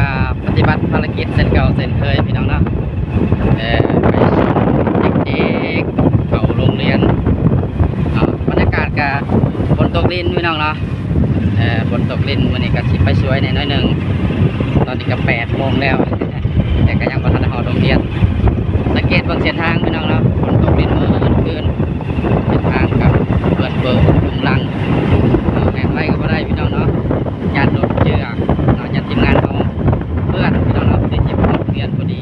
ອ່າ ປະຕິບັດພາລະກິດເຊັ່ນເກົ່າເຊັ່ນເຄີຍພີ່ນ້ອງເນາະ ເອີ ໄປສົ່ງເດັກໆເຂົ້າໂຮງຮຽນ. ອ່າ ບັນຍາກາດກະຝົນຕົກລິນພີ່ນ້ອງເນາະ ເອີ ຝົນຕົກລິນ ມື້ນີ້ກະຊິໄປສວຍແດ່ໜ້ອຍໜຶ່ງ. ຕອນນີ້ກະແປດໂມງແລ້ວ ແຕ່ກະຍັງບໍ່ທັນໄດ້ຮອດໂຮງຮຽນ. ສັງເກດເບິ່ງເສັ້ນທາງພີ່ນ້ອງເນາະ ຝົນຕົກລິນເມື່ອຄືນ ເສັ້ນທາງກະເປື້ອນເປິງລຸງລັງ ເອີ ແລ່ນໄວກະບໍ່ໄດ້ພີ່ນ້ອງເນາະ ຢ້ານລົດເຈື່ອນເນາະ ຢ້ານທີມງານເຮົາເປື້ອນພີ່ນ້ອງເນາະ ທີ່ຊິໄປໂຮງຮຽນພໍດີ.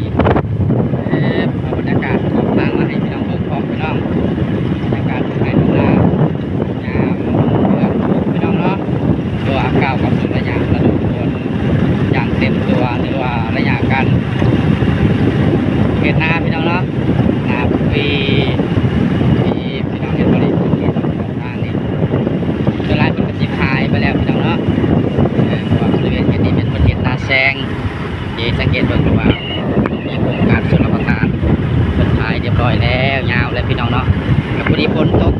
ເອີ ເອົາບັນຍາກາດທາງມາໃຫ້ພີ່ນ້ອງເບິ່ງພ້ອມພີ່ນ້ອງ ບັນຍາກາດທົ່ງໄຮ່ທົ່ງນາ ຍາມເດືອນຫົກພີ່ນ້ອງເນາະ ເພາະວ່າກ້າວເຂົ້າສູ່ໄລຍະລະດູຝົນຢ່າງເຕັມຕົວ ຫຼືວ່າໄລຍະການເຮັດນາພີ່ນ້ອງເນາະ ນາປີ ທີ່ພີ່ນ້ອງເຫັນບໍ່ນີ້ ທາງນີ້ສ່ວນຫຼາຍເພິ່ນກະຊິຫາຍໄປແລ້ວພີ່ນ້ອງເນາະ ເພາະວ່າບໍລິເວນເຂດນີ້ແມ່ນເພິ່ນເຮັດນາແຊງ. ເດ ສັງເກດເບິ່ງວ່າມີໂຄງການຊົນລະປະທານ ເພິ່ນຂາຍຮຽບຮ້ອຍແລ້ວ ຍາວແລ້ວພີ່ນ້ອງເນາະ ກະພໍດີຝົນຕົກ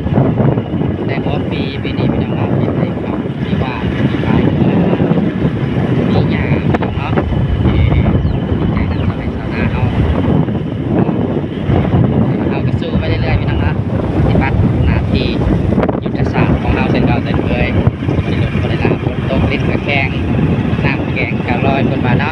ແຕ່ຫົວປີປີນີ້ພີ່ນ້ອງເນາະ ເປັນໄດ້ເຂົ້າທີ່ວ່າຂາຍ ມີຫຍ້າພີ່ນ້ອງເນາະ ເດ ດີໃຈນຳຊາວໄຮ່ຊາວນາເຮົາ. ເຮົາກະສູ້ໄປເລື້ອຍໆພີ່ນ້ອງເນາະ ປະຕິບັດໜ້າທີ່ຍຸດທະສາດຂອງເຮົາເຊັ່ນເກົ່າເຊັ່ນເຄີຍ ບໍ່ໄດ້ລົງບໍ່ໄດ້ລາ ຝົນຕົກລິນກະແຂງ ນ້ຳແກງກະລອຍເພິ່ນວ່າເນາະ.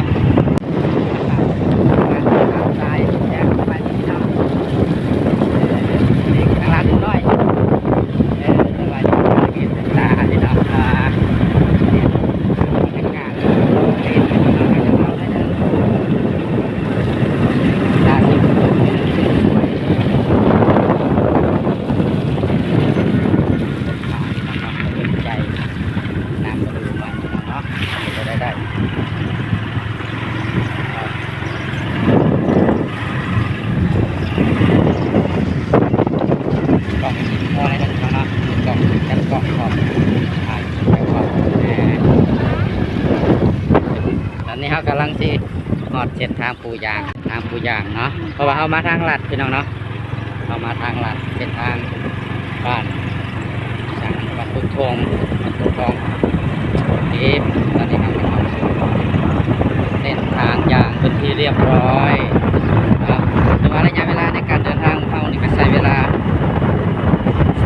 ຕອນນີ້ເຮົາກຳລັງຊິຮອດເສັ້ນທາງປູຢາງ ທາງປູຢາງເນາະ ເພາະວ່າເຮົາມາທາງລັດພີ່ນ້ອງເນາະ ເຮົາມາທາງລັດ ເສັ້ນທາງບ້ານ ບ້ານປຶກທົ່ງ ບ້ານປຶກທົ່ງ ເອ ຕອນນີ້ເຮົາກະເຂົ້າສູ່ເສັ້ນທາງຢ່າງເປັນທີ່ຮຽບຮ້ອຍເນາະ ຖືວ່າໄລຍະເວລາໃນການເດີນທາງຂອງເຮົານີ້ກະໃຊ້ເວລາ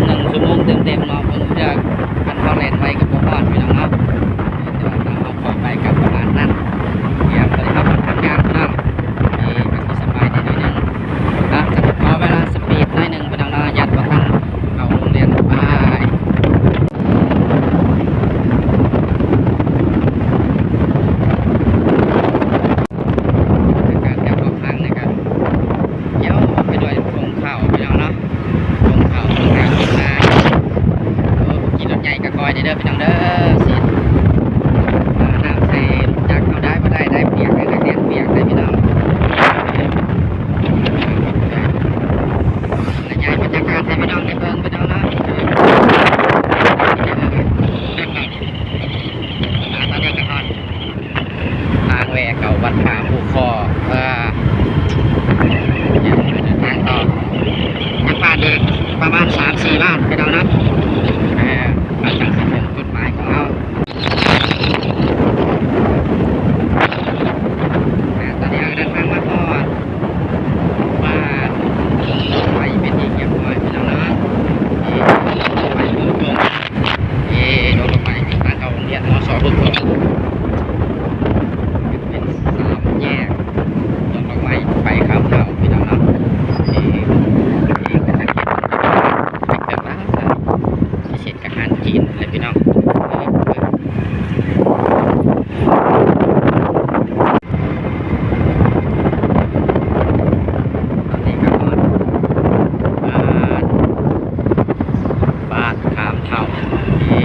ໜຶ່ງຊົ່ວໂມງເຕັມໆເນາະ ເບິ່ງເທື່ອຄັນເຮົາແລ່ນໄວກະບໍ່ຮອດພີ່ນ້ອງເນາະ ເຮົາໄປກະປະມານນັ້ນ ດຽວຕອນນີ້ເຮົາກຳລັງຍ່າງເນາະ ກະຊິສະບາຍແດ່ໜ້ອຍໜຶ່ງ ອາດຈະຂໍເວລາສະປີດໜ້ອຍໜຶ່ງພີ່ນ້ອງເນາະ ຢ້ານບໍ່ທັນເຂົ້າໂຮງຮຽນ ບາຍ. ການຈອດຂອງທາງນີ້ກະ ໂອ້ ໄປດ້ວຍທົ່ງເຂົ້າພີ່ນ້ອງເນາະ ທົ່ງເຂົ້າ ທົ່ງໄຮ່ ທົ່ງນາ ໂອ້ ຂີ່ລົດໃຫຍ່ກະຄ່ອຍແດ່ເດີພີ່ນ້ອງເດີ ຊິ ນ້ຳໃສ່ລົດຈັກເຮົາໄດ້ບໍ່ໄດ້ ໄດ້ປຽກໄດ້ ນັກຮຽນປຽກໄດ້ພີ່ນ້ອງ. ຂະຫຍາຍບັນຍາກາດໃຫ້ພີ່ນ້ອງໄດ້ເບິ່ງພີ່ນ້ອງເນາະ ຕອນນີ້ກະຮອດ ທາງແວ່ເຂົ້າວັດປ່າພູຄໍ ເອີ ເດີນທາງຕໍ່ ຍັງບາດອີກປະມານສາມສີ່ບາດພີ່ນ້ອງເນາະ ເອີ ຫຼັງຈາກຊິເຖິງຈຸດໝາຍຂອງເຮົາ ອາ ຕອນນີ້ເຮົາກະເດີນທາງມາຮອດ ວ່າໄປເປັນທີ່ຮຽບຮ້ອຍພີ່ນ້ອງເນາະ ເອີ ລົງໄປ ທາງເຂົ້າໂຮງຮຽນ ມສ ບຶກທົ່ງ ເປັນສາມແຍກ ດອກໄມ້ໄຟຂາມເທົາພີ່ນ້ອງເນາະ ເອີ ເປັນເຄື່ອງລາວ ເປັນເຄື່ອງລາວ ຊິເຮັດກະຫານຈີນແຫຼະພີ່ນ້ອງ ເອີ. ຕອນນີ້ກະຮອດ ບ້ານ ບ້ານຂາມເທົາ ເອີ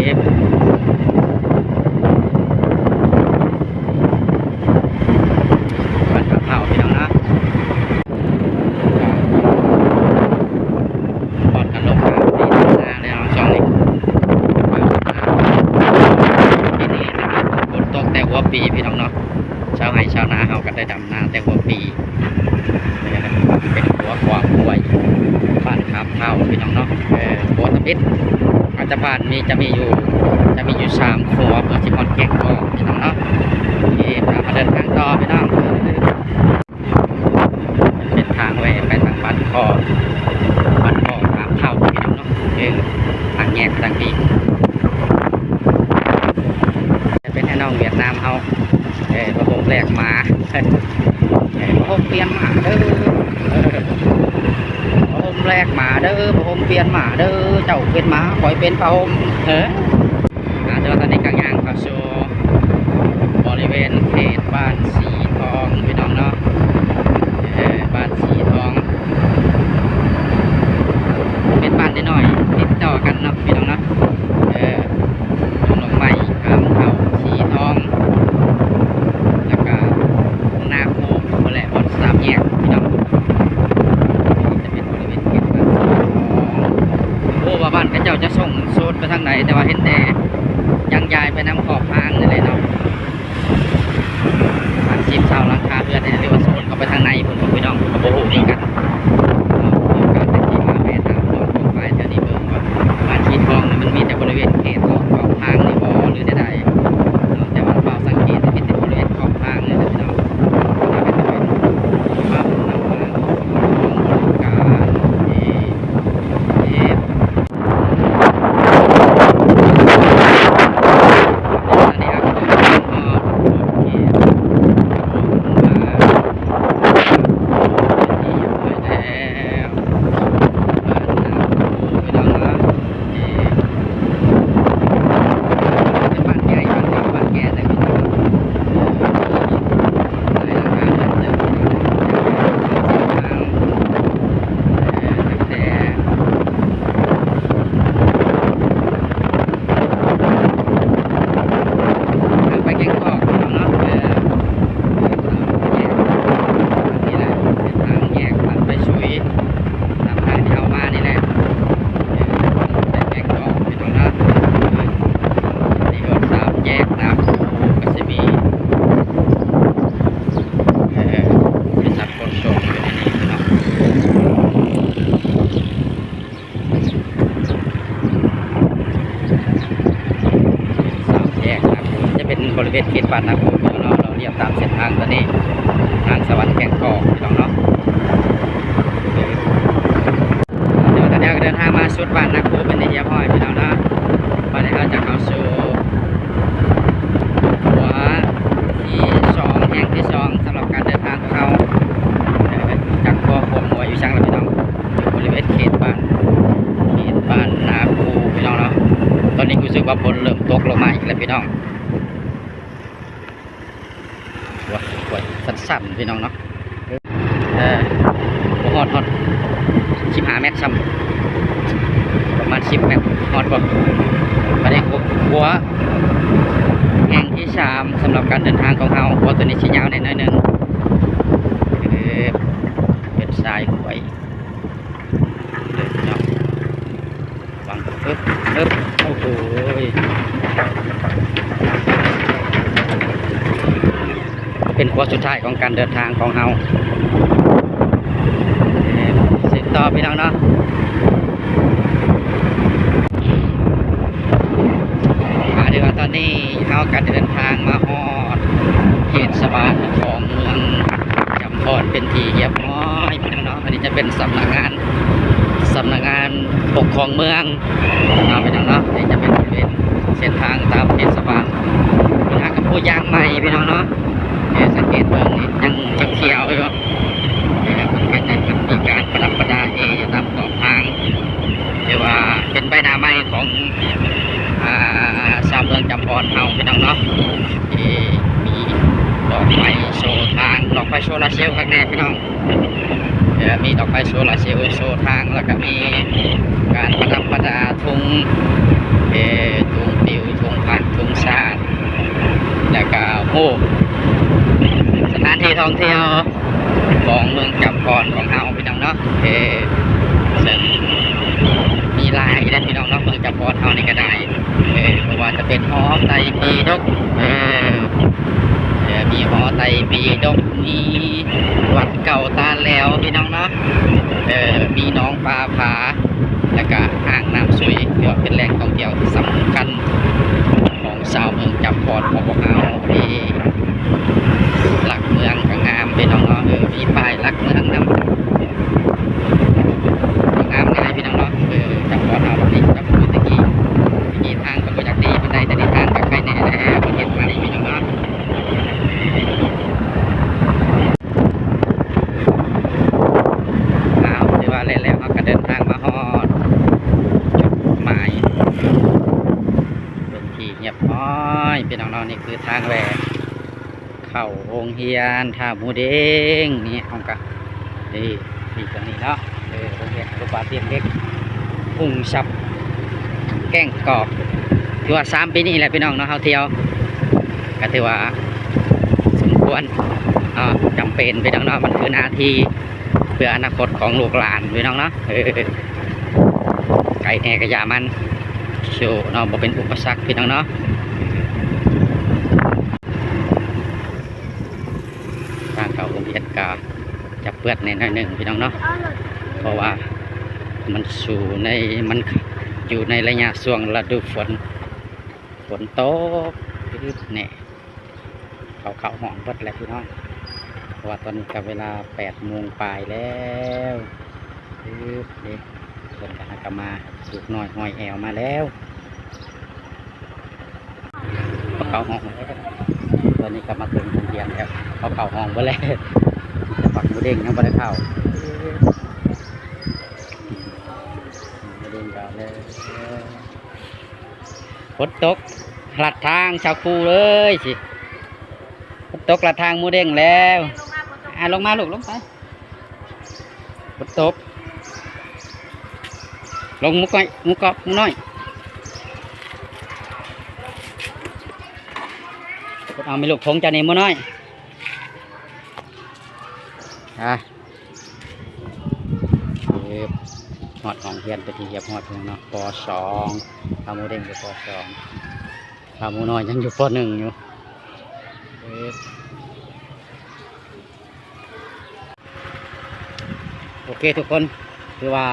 ບ້ານຂາມເທົາພີ່ນ້ອງເນາະ. ກ່ອນກະລົງມານີ້ໜ້າແລ້ວຊ່ວງນີ້ ປີນີ້ກະຝົນຕົກແຕ່ຫົວປີພີ່ນ້ອງເນາະ ຊາວໄຮ່ຊາວນາເຮົາກະໄດ້ດຳນາແຕ່ຫົວປີ ເປັນຂົວຄວາມຫ້ວຍ ບ້ານຂາມເທົາພີ່ນ້ອງເນາະ ເອີ ຂົວທຳອິດ ອາດຈະຜ່ານ ມີ ຈະມີຢູ່ ຈະມີຢູ່ສາມຂົວ ເພື່ອຊິຮອດແກ້ງກອງພີ່ນ້ອງເນາະ ເອີ ເຮົາກະເດີນທາງຕໍ່ ແລກໝາ ເອີ ຜ້າຫົ່ມປ່ຽນໝາເດີ ເອີ ຜ້າຫົ່ມແລກໝາເດີ ຜ້າຫົ່ມປ່ຽນໝາເດີ ເຈົ້າເປັນໝາ ຂ້ອຍເປັນຜ້າຫົ່ມ ເອີ ອາ ແຕ່ວ່າຕອນນີ້ກຳລັງຍ່າງເຂົ້າສູ່ບໍລິເວນເຂດບ້ານສີທອງ ພີ່ນ້ອງເນາະ ເອີ ບ້ານສີທອງ ເປັນບ້ານນ້ອຍໆ ຕິດຕໍ່ກັນເນາະ ພີ່ນ້ອງເນາະ ເອີ ດວງດອກໄມ້ ກາມເຂົ້າ ສີທອງ ແລ້ວກະໜ້າຄູພຸ້ນແຫຼະ ບ່ອນສາມແຍກ ພີ່ນ້ອງ ຈະເປັນບໍລິເວນເຂດບ້ານສີທອງ ບໍ່ຮູ້ວ່າບ້ານເຂົາເຈົ້າຈະສົ່ງໂຊນໄປທາງໃດ ແຕ່ວ່າເຫັນແຕ່ຍ່າງຢາຍໄປນຳຂອບທາງນີ້ແຫຼະເນາະ. ສາມສິບຊາວຫຼັງຄາເຮືອນນີ້ ຫຼືວ່າໂຊນເຂົ້າໄປທາງໃນພຸ້ນ ພີ່ນ້ອງ ກໍບໍ່ຮູ້ຄືກັນ. ມີໂອກາດໄດ້ຊິມາແວ່ຖາມນ້ອງເພິ່ນໄປແຖວນີ້ເບິ່ງວ່າ ບ້ານສີທອງນີ້ມັນມີແຕ່ບໍລິເວນເຂດຂອບທາງນີ້ບໍ່ ຫຼືແນວໃດ. ແຕ່ວ່າເຝົ້າສັງເກດເຫັນມີແຕ່ບໍລິເວນຂອບທາງນີ້ແຫຼະ ພີ່ນ້ອງ. ອັນນີ້ກໍຈະເປັນພາບນຳທາງຂອງບໍລິການທີ່ ເອ ທາງໄປແກ້ງກອກເນາະ ເອີ ແຍກ ນີ້ແຫຼະ ເປັນທາງແຍກຕັດໄປຊຸຍ ຕາມທາງທີ່ເຮົາມານີ້ແຫຼະ ເອີ ໄປແກ້ງກອກ ພີ່ນ້ອງເນາະ ເອີ ນີ້ກໍສາມແຍກນາຄູ ກໍຊິມີ ເອີ ບໍລິສັດຂົນສົ່ງຢູ່ໃນນີ້ເນາະ. ສາມແຍກນາຄູ ຈະເປັນບໍລິເວນເຂດບ້ານນາຄູເນາະ ເຮົາລຽບຕາມເສັ້ນທາງຕົວນີ້ ທາງສະຫວັນແກ້ງກອກ ພີ່ນ້ອງເນາະ. ເດີນທາງມາສຸດບ້ານນາຄູເປັນທີ່ຮຽບຮ້ອຍ ພີ່ນ້ອງເນາະ. ບັດນີ້ເຮົາຈະເຂົ້າສູ່ຂົວທີສອງ ແຫ່ງທີສອງ ສຳລັບການເດີນທາງຂອງເຮົາ ເອີ ຈັກບໍ່ຄວາມຫົວຢູ່ສັງລະ ພີ່ນ້ອງ. ຢູ່ບໍລິເວນເຂດບ້ານ ເຂດບ້ານນາຄູ ພີ່ນ້ອງເນາະ. ຕອນນີ້ຮູ້ສຶກວ່າຝົນເລີ່ມຕົກລົງມາອີກແລ້ວ ພີ່ນ້ອງ. ໂອ້ຍ ໂອ້ຍ ສັ່ນໆ ພີ່ນ້ອງເນາະ. ເອີ ບໍ່ຮອດ ຮອດສິບຫ້າແມັດຊ້ຳ ປະມານສິບແມັດ ຮອດບໍ່? ບັດນີ້ຂົວແຫ່ງທີສາມ ສຳລັບການເດີນທາງຂອງເຮົາ. ຂົວຕົວນີ້ຊິຍາວແດ່ໜ້ອຍໜຶ່ງ ເອີ ເປັນຊາຍຫ້ວຍ. ເດີເນາະ ວາງ ເອີບ ເອີບ ໂອ້ໂຫ ເປັນຂົວສຸດທ້າຍຂອງການເດີນທາງຂອງເຮົາ. ເອີ ເສັ້ນຕໍ່ ພີ່ນ້ອງເນາະ. ອາ ຖືວ່າຕອນນີ້ເຮົາກໍເດີນທາງມາຮອດເຂດສະບານຂອງເມືອງຈຳພອນເປັນທີ່ຮຽບຮ້ອຍ ພີ່ນ້ອງເນາະ. ອັນນີ້ຈະເປັນສຳນັກງານ ສຳນັກງານປົກຄອງເມືອງເນາະ ພີ່ນ້ອງເນາະ. ນີ້ຈະເປັນ ເປັນເສັ້ນທາງຕາມເທດສະບານ ເປັນທາງກັບຜູ້ຍ່າງໃໝ່ ພີ່ນ້ອງເນາະ. ເອີ ສັງເກດເບິ່ງນີ້ຍັງຂຽວໆຢູ່ ເອີ ເພິ່ນກໍຍັງມີການປະດັບປະດາເອຢູ່ຕາມຂອບທາງ ຖືວ່າເປັນໃບໜ້າໃໝ່ຂອງ ອາ ຊາວເມືອງຈຳພອນເຮົາ ພີ່ນ້ອງເນາະ ທີ່ມີດອກໄຟໂຊທາງ ດອກໄຟໂຊລາເຊວຄັກແນ່ ພີ່ນ້ອງ. ເອີ ມີດອກໄຟໂຊລາເຊວໂຊທາງ ແລ້ວກໍມີການປະດັບປະດາທຸງ ເອີ ທຸງປິວ ທຸງພັນ ທຸງຊາດ ແລ້ວກໍ ໂອ້ ສະຖານທີ່ທ່ອງທ່ຽວຂອງເມືອງຈຳພອນຂອງເຮົາ ພີ່ນ້ອງເນາະ. ເອີ ເຊິ່ງມີຫຼາຍເດ້ ພີ່ນ້ອງເນາະ ເມືອງຈຳພອນເຮົານີ້ກໍໄດ້. ເອີ ບໍ່ວ່າຈະເປັນຫໍໄຕປີດົກ ເອີ ເອີ ມີຫໍໄຕປີດົກ ມີວັດເກົ່າຕາແຫຼວ ພີ່ນ້ອງເນາະ. ເອີ ມີໜອງປາຜາ ແລ້ວກະອ່າງນ້ຳຊຸຍ ຖືວ່າເປັນແຫຼ່ງທ່ອງທ່ຽວທີ່ສຳຄັນຂອງຊາວເມືອງຈຳພອນຂອງພວກເຮົາ ທີ່ຫຼັກເມືອງກໍງາມ ພີ່ນ້ອງເນາະ. ເອີ ມີປ້າຍຫຼັກເມືອງນຳ ງາມຫຼາຍ ພີ່ນ້ອງເນາະ. ເອີ ຈຳພອນເຮົານີ້ຈະບໍ່ຄືແຕ່ກີ້ ແຕ່ກີ້ທາງກໍບໍ່ຢາກດີປານໃດ ແຕ່ນີ້ທາງກໍໄຄແນ່ແລ້ວ ເພິ່ນເຮັດໃໝ່ ພີ່ນ້ອງເນາະ. ອັນນີ້ຄືທາງແວ່ເຂົ້າໂຮງຮຽນທ່າໝູເດ້ງນີ້ ເຮົາກະ ນີ້ ທີ່ຕົງນີ້ເນາະ ເອີ ໂຮງຮຽນອະນຸບານຕຽງເດັກ ຮຸ່ງຊັບ ແກ້ງກອກ ຖືວ່າສາມປີນີ້ແຫຼະພີ່ນ້ອງເນາະ ເຮົາທ່ຽວ ກະຖືວ່າສົມຄວນເນາະ ຈຳເປັນພີ່ນ້ອງເນາະ ມັນຄືໜ້າທີ່ເພື່ອອະນາຄົດຂອງລູກຫຼານພີ່ນ້ອງເນາະ ເອີ ໄກແດ່ກະຢ່າມັນ ສູ້ເນາະ ບໍ່ເປັນອຸປະສັກພີ່ນ້ອງເນາະ. ທາງເຂົ້າໂຮງຮຽນກະຈະເປື້ອນແດ່ໜ້ອຍໜຶ່ງພີ່ນ້ອງເນາະ ເພາະວ່າມັນສູ່ໃນ ມັນຢູ່ໃນໄລຍະຊ່ວງລະດູຝົນ ຝົນຕົກ ແນ່ ເຂົາເຂົ້າຫ້ອງເບິດແລ້ວພີ່ນ້ອງ ເພາະວ່າຕອນນີ້ກະເວລາແປດໂມງປາຍແລ້ວ ອຶບ ເດ້ ເພິ່ນກະຫາກະມາ ລູກນ້ອຍຫ້ອຍແອວມາແລ້ວ ເຂົາເຂົ້າຫ້ອງ ຕອນນີ້ກະມາເຖິງໂຮງຮຽນແລ້ວ ເຂົາເຂົ້າຫ້ອງເບິດແລ້ວ ແຕ່ບັກໝູເດ້ງຍັງບໍ່ໄດ້ເຂົ້າ ໝູເດ້ງກະແລ້ວ ຝົນຕົກລັດທາງຊາວຄູເອີຍ ຊິ ຝົນຕົກລັດທາງໝູເດ້ງແລ້ວ ອ່າ ລົງມາລູກ ລົງໄປ ຝົນຕົກ ລົງໝູກອຍ ໝູກອກ ໝູນ້ອຍ ເອົາແມ່ລູກ ຖົງເຈົ້ານີ້ໝູນ້ອຍ ອ່າ ເອີ ຮອດຫ້ອງຮຽນເປັນທີ່ຮຽບຮ້ອຍພີ່ນ້ອງເນາະ ປໍສອງ ພາໝູເດ້ງຢູ່ປໍສອງ ພາໝູນ້ອຍຍັງຢູ່ປໍໜຶ່ງຢູ່ ເອີ ໂອເຄທຸກຄົນ ຖືວ່າ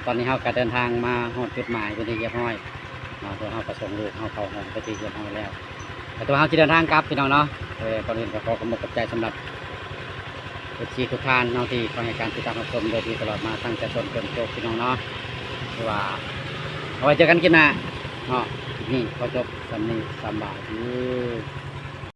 ຕອນນີ້ເຮົາກະເດີນທາງມາຮອດຈຸດໝາຍເປັນທີ່ຮຽບຮ້ອຍເນາະ ໂດຍເຮົາກະສົ່ງລູກເຮົາເຂົ້າຫ້ອງເປັນທີ່ຮຽບຮ້ອຍແລ້ວ ແຕ່ວ່າເຮົາຊິເດີນທາງກັບພີ່ນ້ອງເນາະ ເອີ ກ່ອນອື່ນກະຂໍຂອບອົກຂອບໃຈສຳລັບ ເອັຟຊີ ທຸກທ່ານເນາະ ທີ່ຄອຍໃຫ້ການຕິດຕາມຮັບຊົມໂດຍດີຕະຫຼອດມາ ຕັ້ງແຕ່ຕົ້ນຈົນຈົບພີ່ນ້ອງເນາະ ຖືວ່າ ເອົາໄວ້ເຈີກັນຄລິບໜ້າເນາະ ຄລິບນີ້ຂໍຈົບສ່ຳນີ້ ສຳບາຍດີ.